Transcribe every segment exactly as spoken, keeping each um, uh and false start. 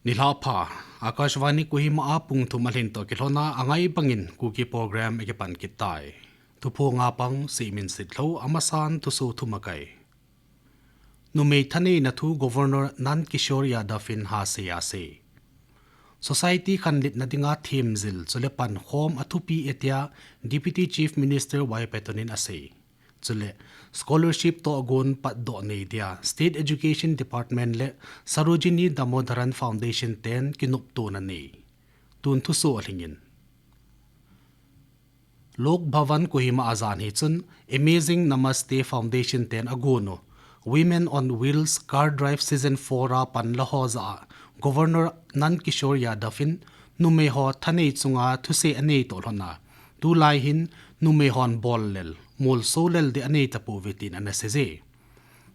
Nilhah pha, Akashvani Kohima a pung thum alhin toh kilhona angai bangin Kuki program akipan kit tai. Thuphonga pang Seiminsitlhou, amasan thusoh thum akai. Numei thaneina thu Governor Nand Kishore Yadav in hasei asei. Society khanlitna dinga themjil chule pankhom athupi e tia Deputy Chief Minister Y Patton in asei. Chule, scholarship tohgon patdoh nei dia State Education Department le Sarojini Damodaran Foundation ten kinoptona nei. Tun thusoh alhingin. Lok Bhavan Kohima a jan hi chun Amazing Namaste Foundation ten agon u Women on Wheels Car Drive Season four a panla ho jah a Governor Nand Kishore Yadav in numei ho thanei chunga thusei anei toh lhona, tulai hin numei hon bol lel, molso lel ding anei tapouve tin ana seije.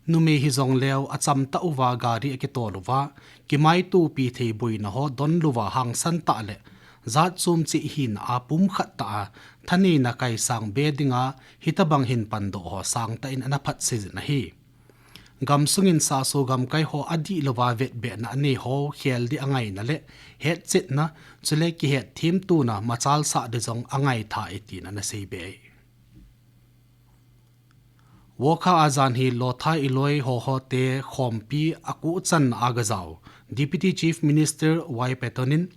Numei hijongleu achamtah uva gari akitol uva, kimaitopi thei boina ho don louva hangsan tah le jat chom cheh hina a pumkhat tah a thaneina kaisang be dinga hitobang hin pandoh ho sangtah in ana phatsei jin ahi. Gamsungin sahso gamkai ho adih louva vetbehna anei ho khel ding angaina le hetchetna, chule kihetthem tona machal sah ding jong angaithai tin ana seibe e. Wokha a jan hi Lotha Iloi Hoho te khompi akohchanna a gajao Deputy Chief Minister Y Patton in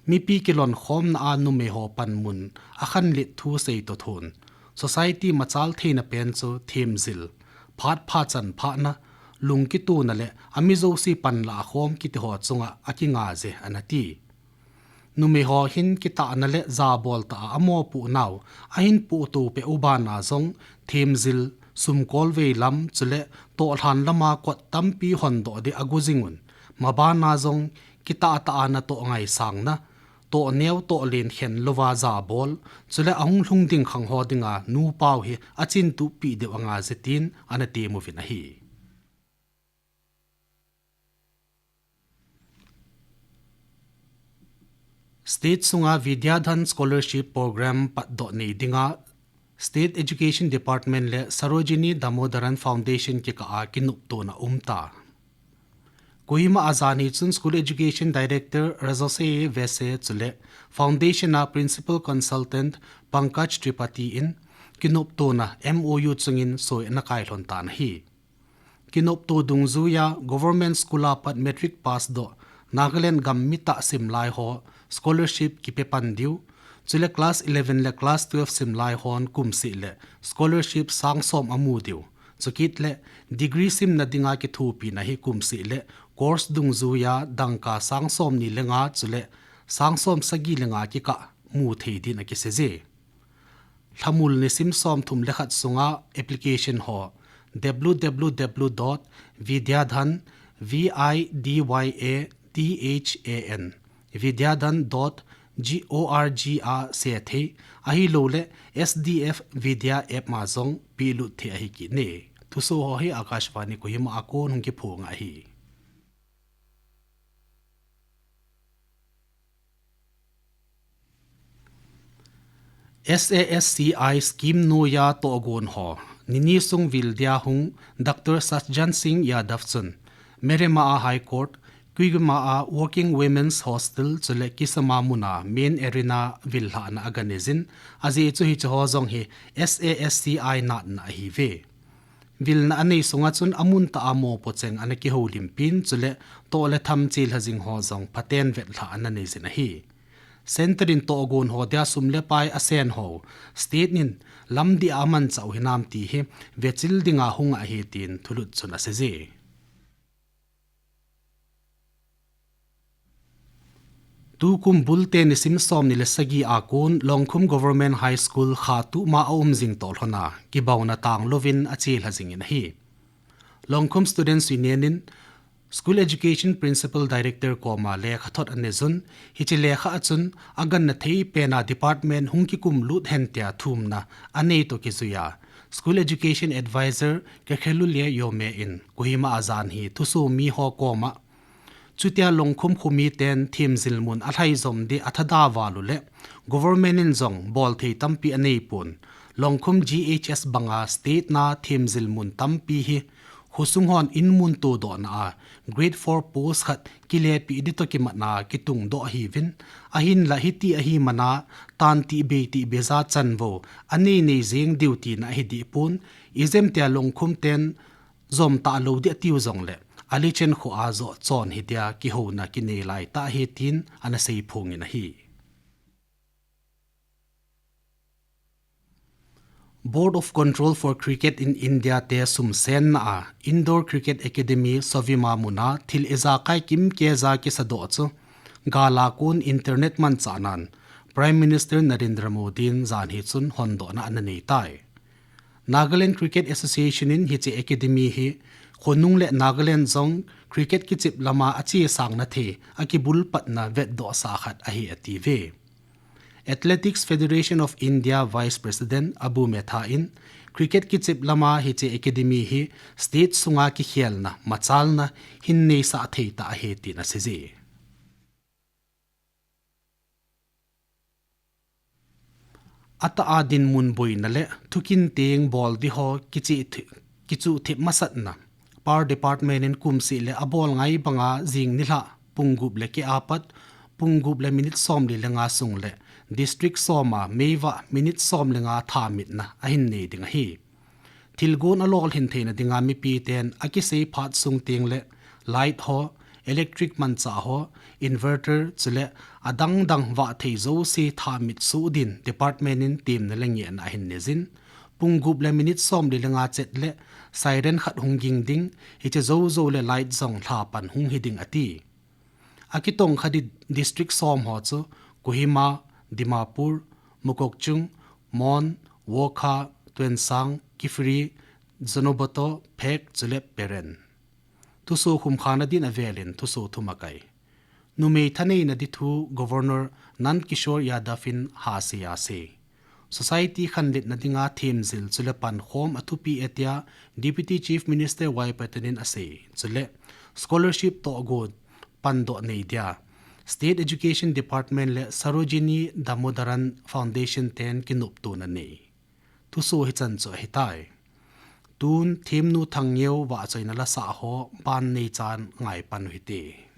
mipi kilonkhomna a numei ho panmun akhanlit thu seitoh thon, society machal theina pen chu themjil, phat phachan phahna, lungkitona le ami jouse panla akhom kiti ho chunga akingaije ana ti. Numei ho hin kitahna le jabol tah a amopohnau ahin pohto peh u bana jong themjil, sumkolvei lam chule tohlhan lama kot tampi hondoh ding ago jingun, mabana jong kitah tah a natoh ngaisangna, tohneo tohlen khen louva jabol chule ahung lhung ding khang ho dinga nupau hi achintuhpi diu angaije tin ana temuvin ahi. State sunga Vidya Dhan Scholarship Program patdoh nei dinga State Education Department le Sarojini Damodaran Foundation kikah a kinoptona umta. Kohima a jan hi chun School Education Director Rajose Vese chule Foundation a Principal Consultant Pankaj Tripathi in kinoptona M O U chungin soi ana kailhon tan ahi. Kinopto dungjuiya Government School a pat Matric pass doh Nagaland gam mitah simlai ho scholarship kipe pan diu, chule class eleven le class twelve simlai hon kumseh le scholarship sangsom amu diu, chukit le degree simna dinga kithopina hi kumseh le course dungjuiya dangka sangsom ni le nga chule sangsom sagi le nga kikah mu thei din akiseije. Lhamul nisim somthum le khat sunga application ho W W W dot vidyadhan, V I D Y A D H A N, vidyadhan dot org a sethei, ahilouleh S D F Vidya app ma jong pelut thei ahi kit e. Thusoh ho hi Akashvani Kohima a kon hung kiphong ahi. S A S C I scheme noiya tohgon ho nini sung vil dia hung Doctor Sajjan Singh Yadav chun Merema a High Court, Kohima a Working Women's Hostel chule kisama muna Main Arena vil lhahna aga neijin, ajeh chu hiche ho jong hi S A S C I natna ahiuve. Vilna anei sunga chun amun tah a mopo cheng ana kihoulimpin, chule toh le tham chelha jing ho jong phaten vetlhah ana neijin ahi. Centre in tohgon ho dia sum le pai asen ho State in lamdih a amanchah u hinam ti hi vechil dinga hung ahi tin thulut chun aseije. Tukum Bulte nisim somni le sagi a kon Longkhum Government High School kha tuhma a um jing toh lhona kibauna tanglouvin achelha jingin ahi. Longkhum Students Union in School Education Principal Director koma lekhathot aneijun, hiche lekha a chun aganna thei pena department hung kikum lut hen tia thumna anei toh kijuiya School Education Advisor Kekhelulie Yome in Kohima a jan hi thusoh mi ho koma, chutia Longkhum khomi ten themjil mun alhai jom ding athada val uleh Government in jong bolthei tampi aneipon, Longkhum G H S banga State na themjil mun tampi hi Khosung hon inmun todohna a grade four post khat kilepi ding toh kimatna kitung doh ahiuvin, ahinla hiti ahi mana tan tibei tibei ja chanvo anei nei jeng diu tina ahi dehpon, ijemtia lungkhum ten jom talou ding atiu jongle, alichen kho a joh chon hitia kihouna kinei laitah ahi tin ana seiphongin ahi. Board of Control for Cricket in India te sumsenna a Indoor Cricket Academy Sovima muna thil ijakai kimkei ja kisadoh chu gala kon internet manchahnan Prime Minister Narendra Modi in janhi chun hondohna ana neitai. Nagaland Cricket Association in hiche academy hi khonung le Nagaland jong cricket kichep lama achesangna thei akibulpatna vetdohsa khat ahi atiuve. Athletics Federation of India Vice President Abu Metha in cricket kichep lama hiche academy hi state sunga kikhelna machalna hin neisah thei tah ahi tin aseiye. Atah a dinmun boina le thukin teng bol ding ho kichuh thip masatna Power Department in kumseh le abol ngai banga jing nilhah pung gup le keh apat pung gup le minute somli le nga sung le district som a meivah minute somli nga thamitna ahin nei ding ahi. Thilgon alolhin theina dinga mipiten akisei phat sung tengle light ho, electric manchah ho, inverter chule adangdang vah thei jouse thamit soh din department in temna le ngehna ahin neijin, pung gup le minute somli le nga chet le siren khat hung ging ding, hiche joujou le light jong lhapan hung hiding ati. Akitongkha di district som ho chu Kohima, Dimapur, Mokokchung, Mon, Wokha, Tuensang, Kiphire, Zunheboto, Phek chule Peren. Thuso khumkhana din avelin thuso thum akai. Numei thaneina ding thu Governor Nand Kishore Yadav in hasei asei. Society khanletna dinga themjil chule pankhom athupi e tia Deputy Chief Minister Y Patton in asei. Chule scholarship tohgon pandoh nei dia State Education Department le Sarojini Damodaran Foundation ten kinoptona nei. Thuso hichan chu ahitai. Tun themnu Thangngeo vahchoina lasah ho ban neichan ngaipan uhite.